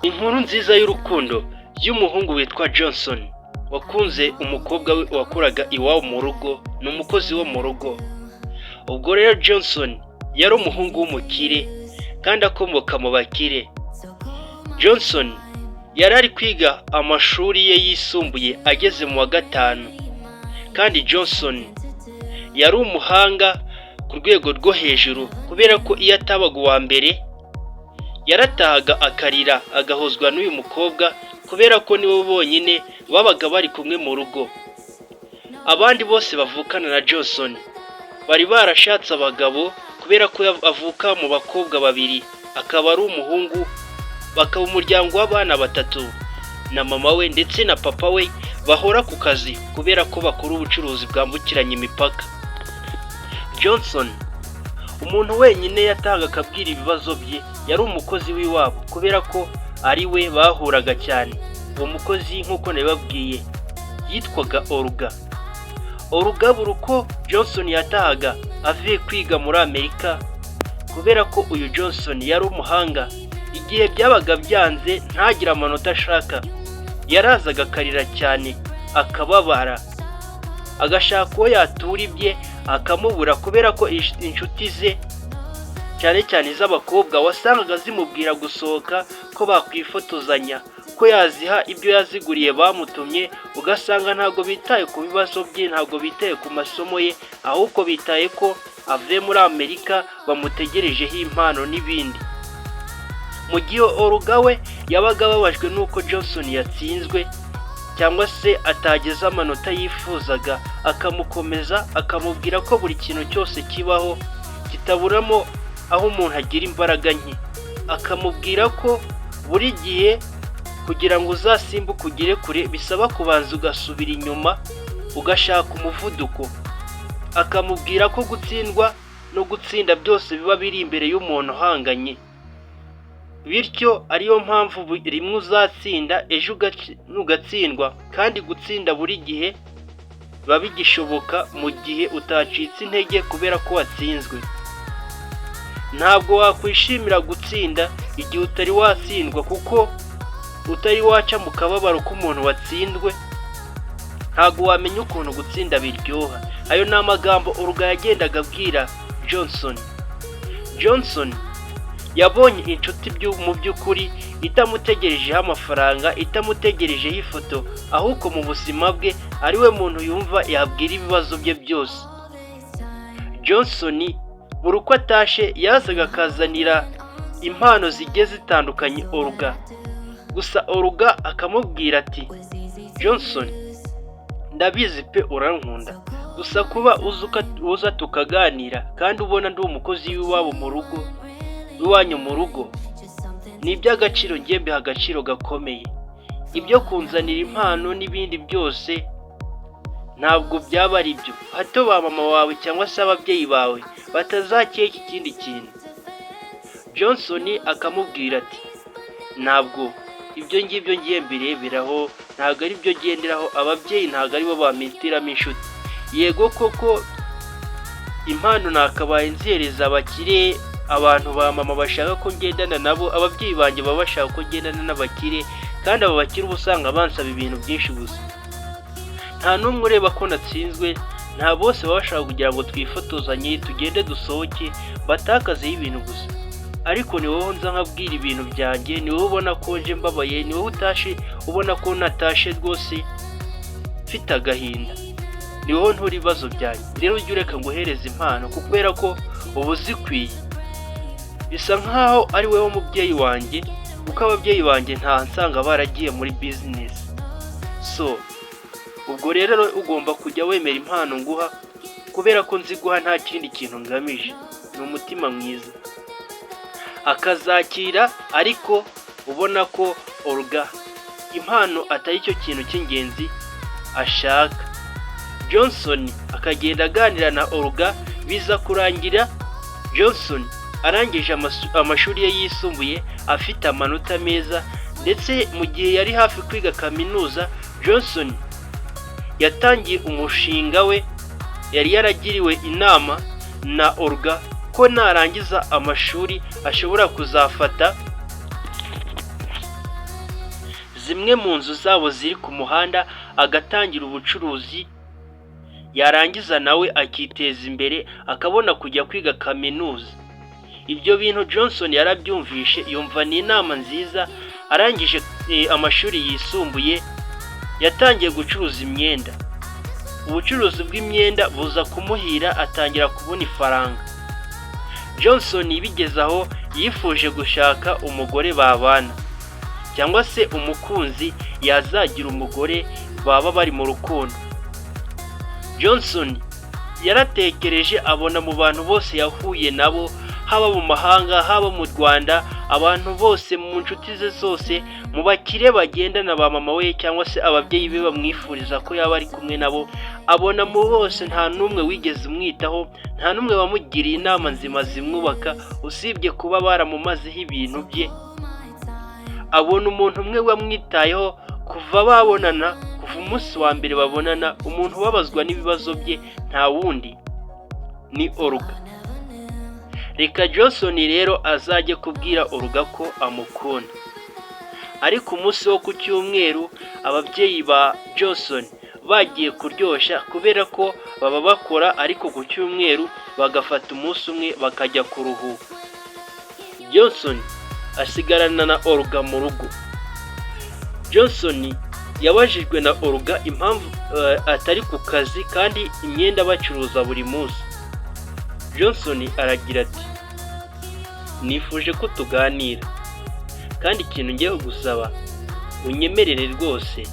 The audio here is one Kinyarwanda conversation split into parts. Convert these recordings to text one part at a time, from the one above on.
Inkuru nziza y'urukundo y'umuhungu witwa Johnson wakunze umukobwa we wakoraga iwabo mu rugo, ni umukozi wo mu rugo. Ubwo rero Johnson yari umuhungu w'umukire kandi akomoka mu bakire. Johnson yari ari kwiga amashuri ye yisumbuye, ageze mu wa gatanu, kandi Johnson yari umuhanga ku rwego rwo hejuru, kubera ko iyo atabaga uwa mbere yaratahaga akarira, agahozwa n'uyu mukobwa, kubera ko niwe bonyine babaga bari kumwe mu rugo. Abandi bose bavukana na Johnson bari barashatse abagabo, kubera ko avuka mu bakobwa babiri akaba ari umuhungu, bakaba umuryango w'abana batatu na mama we ndetse na papa we bahora ku kazi, kubera ko bakora ubucuruzi bwambukiranya imipaka. Johnson umuntu wenyine yatahaga akabwira ibibazo bye yari umukozi w'iwabo, kubera ko ari we bahuraga cyane. Uwo mukozi, nk'uko nabibabwiye, yitwaga Olga. Olga, buri uko Johnson yatahaga avuye kwiga muri Amerika, kubera ko uyu Johnson yari umuhanga, igihe byabaga byanze ntagire amanota ashaka, yarazaga akarira cyane, akababara, agashaka uwo yatura ibye akamubura, kubera ko inshuti ze, cyane cyane iz'abakobwa, wasangaga zimubwira gusohoka, ko bakwifotozanya, ko yaziha ibyo yaziguriye bamutumye, ugasanga ntabwo bitaye ku bibazo bye, ntabwo bitaye ku masomo ye, ahubwo bitaye ko avuye muri Amerika, bamutegerejeho impano n'ibindi. Mu gihe Olga we yabaga ababajwe n'uko Johnson yatsinzwe cyangwa se atageze amanota yifuzaga, akamukomeza, akamubwira ko buri kintu cyose kibaho kitaburamo aho umuntu agira imbaraga nke, akamubwira ko buri gihe kugira ngo uzasimbuke ugere kure bisaba kubanza ugasubira inyuma ugashaka umuvuduko, akamubwira ko gutsindwa no gutsinda byose biba biri imbere y'umuntu uhanganye, bityo ariyo mpamvu rimwe uzatsinda, ejo ugatsindwa, kandi gutsinda buri gihe biba bigishoboka mu gihe utacitse intege kubera ko watsinzwe. Ntabwo wakwishimira gutsinda igihe utari watsindwa, kuko utari waca mu kababaro k'umuntu watsinzwe ntabwo wamenya ukuntu gutsinda biryoha. Ayo ni amagambo Olga yagendaga abwira Johnson. Johnson yabonye inshuti mu by'ukuri itamutegerejeho amafaranga, itamutegerejeho ifoto, ahubwo mu buzima bwe ari we muntu yumva yabwira ibibazo bye byose. Johnson buri uko atashe yazaga akazanira impano zigiye zitandukanye Olga. Gusa Olga akamubwira ati: "Johnson, ndabizi pe urankunda, gusa kuba uza tukaganira kandi ubona ndi umukozi w'iwabo mu rugo, w'iwanyu mu rugo, ni iby'agaciro, ngiye mbiha agaciro gakomeye. Ibyo kunzanira impano n'ibindi byose ntabwo byaba ari byo, hato ba mama wawe cyangwa se ababyeyi bawe batazakeka ikindi kintu." Johnson akamubwira ati: "Ntabwo ibyo ngibyo ngiye mbireberaho, ntabwo ari byo ngenderaho, ababyeyi ntabwo aribo bampitiramo inshuti. Yego koko impano nakabaye nzihereza abakire, abantu ba mama bashaka ko ngendana nabo, ababyeyi banjye baba bashaka ko ngendana n'abakire, kandi abo bakire uba usanga bansaba ibintu byinshi gusa. Nta n'umwe ureba ko natsinzwe, nta bose baba bashaka kugira ngo twifotozanye, tugende dusohoke, batakazeho ibintu gusa. Ariko ni wowe nza nkabwira ibintu byanjye, ni wowe ubona ko nje mbabaye, ni wowe utashe ubona ko natashe rwose mfite agahinda, ni wowe ntura ibibazo byanjye. Rero ujye ureka nguhereze impano kubera ko uba uzikwiye. Bisa nkaho ari wowe mubyeyi wanjye, kuko ababyeyi banjye nta nsanga baragiye muri business. So ubwo rero ugomba kujya wemera impano nguha, kubera ko nziguha nta kindi kintu ngamije, ni umutima mwiza." Akazakira, ariko ubona ko Olga impano atari cyo kintu cy'ingenzi ashaka. Johnson akagenda aganira na Olga, biza kurangira Johnson arangije amashuri ye yisumbuye afite amanota meza, ndetse mu gihe yari hafi kwiga kaminuza, Johnson yatangiye umushinga we yari yaragiriwe inama na Olga, ko narangiza amashuri ashobora kuzafata Zimwe mu nzu zabo ziri ku muhanda, agatangira ubucuruzi, yarangiza nawe akiteza imbere, akabona kujya kwiga kaminuza. Ibyo bintu Johnson yarabyumvishe, yumva ni inama nziza. Arangije amashuri yisumbuye, yatangiye gucuruza imyenda. Ubucuruzi bw'imyenda buza kumuhira, atangira kubona ifaranga. Johnson bigeze aho yifuje gushaka umugore babana, cyangwa se umukunzi yazagira umugore baba bari mu rukundo. Johnson yaratekereje, abona mu bantu bose yahuye nabo, haba mu mahanga, haba mu Rwanda, abantu bose mu nshuti ze zose, mu bakire bagendana ba mama we cyangwa se ababyeyi be bamwifuriza ko yaba ari kumwe nabo, abona mu bose nta n'umwe wigeze umwitaho, nta n'umwe wamugiriye inama nzima zimwubaka, usibye kuba baramumazeho ibintu bye. Abona umuntu umwe wamwitayeho kuva babonana, kuva umunsi wa mbere babonana, umuntu ubabazwa n'ibibazo bye nta wundi ni Olga. Reka Johnson rero azajye kubwira Olga ko amukunda. Ariko umunsi wo ku cyumweru, ababyeyi ba Johnson bagiye kuryoshya, kubera ko baba bakora ariko ku cyumweru bagafata umunsi umwe bakajya kuruhuka. Johnson asigarana na Olga mu rugo. Johnson yabajijwe na Olga impamvu atari ku kazi kandi imyenda bacuruza buri munsi. Johnson aragira ati: "Nifuje ko tuganira, kandi ikintu ngiye kugusaba unyemerere rwose,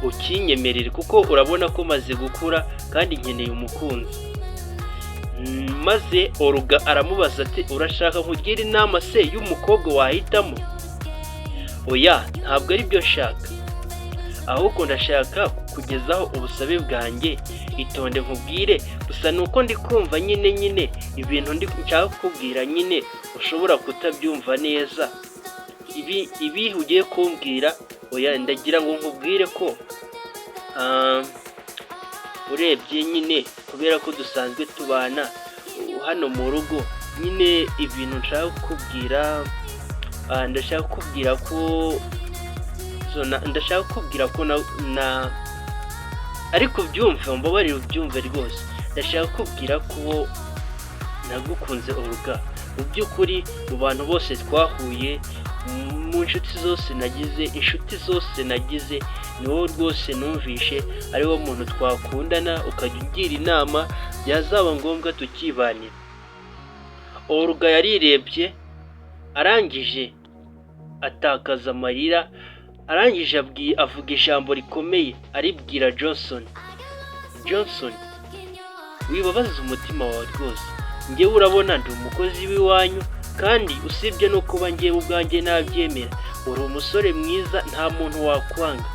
ukinyemerere, kuko urabona ko maze gukura kandi nkeneye umukunzi." Maze Olga aramubaza ati: "Urashaka nkugira inama se y'umukobwa wahitamo?" "Oya, ntabwo ari byo nshaka, ahubwo ndashaka kukugezaho ubusabe bwanjye. Itonde nkubwire. Gusa ni uko ndi kumva nyine ibintu ndi nshaka kukubwira nyine ushobora kutabyumva neza ibi ugiye kumbwira. Oya, ndagira ngo nkubwire ko urebye nyine, kubera ko dusanzwe tubana hano mu rugo nyine, ibintu nshaka kukubwira, ndashaka kukubwira ko ndashaka kukubwira ko na ariko ubyumve, mbabarire ubyumve rwose, ndashaka kukubwira ko nagukunze Olga. Mu by'ukuri, mu bantu bose twahuye, mu nshuti zose nagize, inshuti zose nagize, ni wowe rwose numvishe ari wo muntu twakundana, ukajya ungira inama, byazaba ngombwa tukibanira." Olga yarirebye, arangije atakaza amarira, arangije avuga ijambo rikomeye, aribwira Johnson: "Johnson, wibabaza umutima wawe rwose. Njyewe urabona ndi umukozi w'iwanyu, kandi usibye no kuba njyewe ubwanjye nabyemera, uri umusore mwiza, nta muntu wakwanga.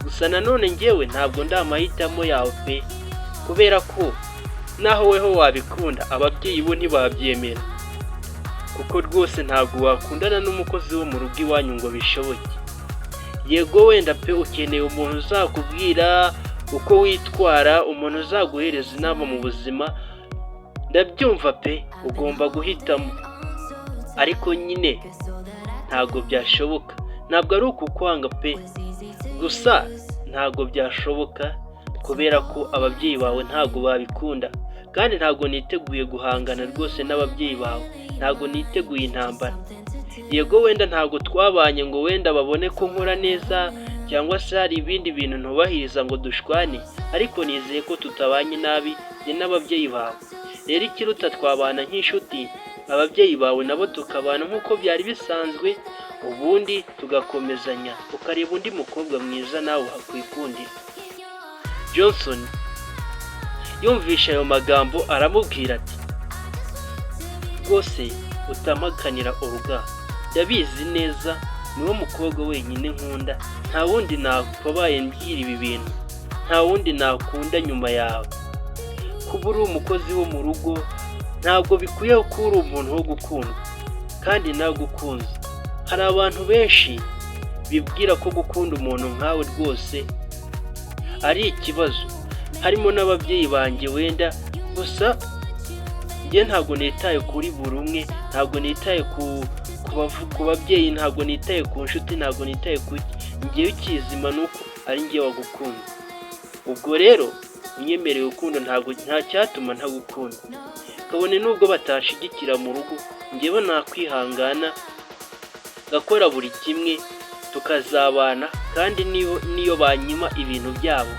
Gusa nanone njyewe ntabwo ndi amahitamo yawe pe, kubera ko naho weho wabikunda, ababyeyi bo ntibabyemera, kuko rwose ntabwo wakundana n'umukozi wo mu rugo iwanyu ngo bishoboke. Yego wenda pe, ukeneye umuntu uzakubwira uko witwara, umuntu uzaguhereza inama mu buzima, ndabyumva pe, ugomba guhitamo, ariko nyine ntabwo byashoboka. Ntabwo ari ukukwanga pe, gusa ntabwo byashoboka kubera ko ababyeyi bawe ntabwo babikunda, kandi ntabwo niteguye guhangana rwose n'ababyeyi bawe, ntabwo niteguye intambara. Yego wenda ntabwo twabanye ngo wenda babone ko nkora neza, cyangwa se hari ibindi bintu ntubahiriza ngo dushwane, ariko nizeye ko tutabanye nabi njye n'ababyeyi bawe. Rero ikiruta twabana nk'inshuti, ababyeyi bawe nabo tukabana nk'uko byari bisanzwe, ubundi tugakomezanya, ukareba undi mukobwa mwiza nawe wakwikundira." Johnson yumvishe ayo magambo, aramubwira ati: "Rwose utampakanira Olga, ndabizi neza niwo mukobwa wenyine nkunda, nta wundi nakabaye mbwira ibi bintu, nta wundi nakunda nyuma yawe. Kuba uri umukozi wo mu rugo ntabwo bikwiye ko uri umuntu wo gukundwa, kandi nagukunze. Hari abantu benshi bibwira ko gukunda umuntu nkawe rwose ari ikibazo, harimo n'ababyeyi banjye wenda. Gusa njye ntabwo nitaye kuri buri umwe, ntabwo nitaye ku ku babyeyi, ntabwo nitaye ku nshuti, ntabwo nitaye ku ngewe. Ikizima ni uko ari ngewe wagukunze. Ubwo rero unyemereye urukundo, ntabwo nta cyatuma ntagukunda, kabone nubwo batashigikira mu rugo. Ngewe nakwihangana ngakora buri kimwe tukazabana, kandi niyo banyima ibintu byabo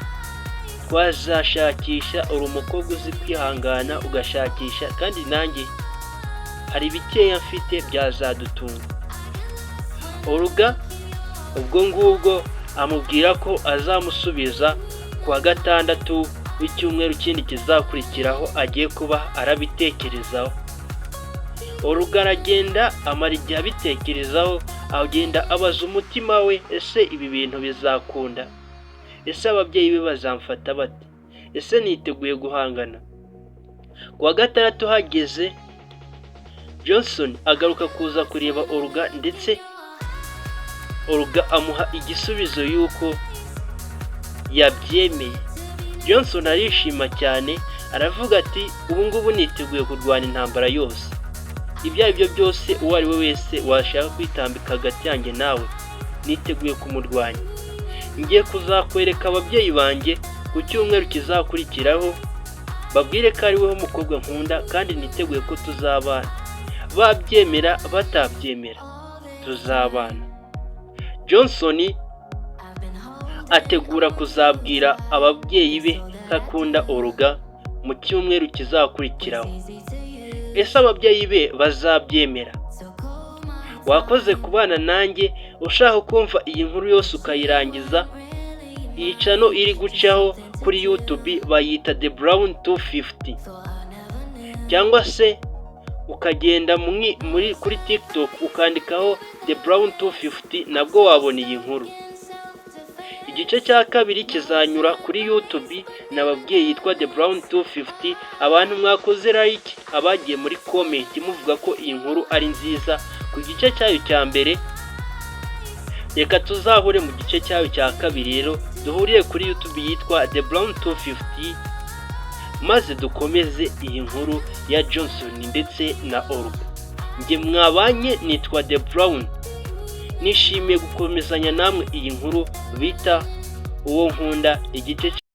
twazashakisha. Uri umukobwa uzi kwihangana, ugashakisha, kandi nanjye hari bikeya mfite byazadutunga. Olga ubwo ngubwo amubwira ko azamusubiza ku wa gatandatu w'icyumweru kindi kizakurikiraho, agiye kuba arabitekerezaho. Olga aragenda, amara igihe abitekerezaho, agenda abaza umutima we: "Ese ibi bintu bizakunda? Ese ababyeyi be bazamfata bate? Ese niteguye guhangana?" Ku wa gatandatu hageze, Johnson agaruka kuza kureba Olga, ndetse Olga amuha igisubizo y'uko yabyemeye. Johnson arishima cyane, aravuga ati: "Ubu ngubu niteguye kurwana intambara yose, ibyo ari byo byose. Uwo ari we wese washaka kwitambika hagati yanjye nawe, niteguye kumurwanya. Ngiye kuzakwereka ababyeyi banjye ku cyumweru kizakurikiraho, babwire ko ari wowe mukobwa nkunda kandi niteguye ko tuzabana. Babyemera batabyemera, tuzabana." Johnson ategura kuzabwira ababyeyi be ko akunda Olga mu cyumweru kizakurikiraho. Ese ababyeyi be bazabyemera? Wakoze kubana nanjye. Ushaka kumva iyi nkuru yose ukayirangiza, iyi channel iri gucaho kuri YouTube bayita The Brown 250, cyangwa se ukagenda muri kuri TikTok ukandikaho The Brown 250, nabwo wabona iyi nkuru. Igice cya kabiri kizanyura kuri YouTube nababwiye yitwa The Brown 250. Abantu mwakoze like, abagiye muri comment muvuga ko iyi nkuru ari nziza ku gice cyayo cya mbere, reka tuzahure mu gice cyayo cya kabiri. Rero duhuriye kuri YouTube yitwa The Brown 250, maze dukomeze iyi nkuru ya Johnson ndetse na Olga. Njye mwabanye nitwa The Brown, nishimiye gukomezanya namwe iyi nkuru bita Uwo Nkunda, igice cyayo cya kabiri.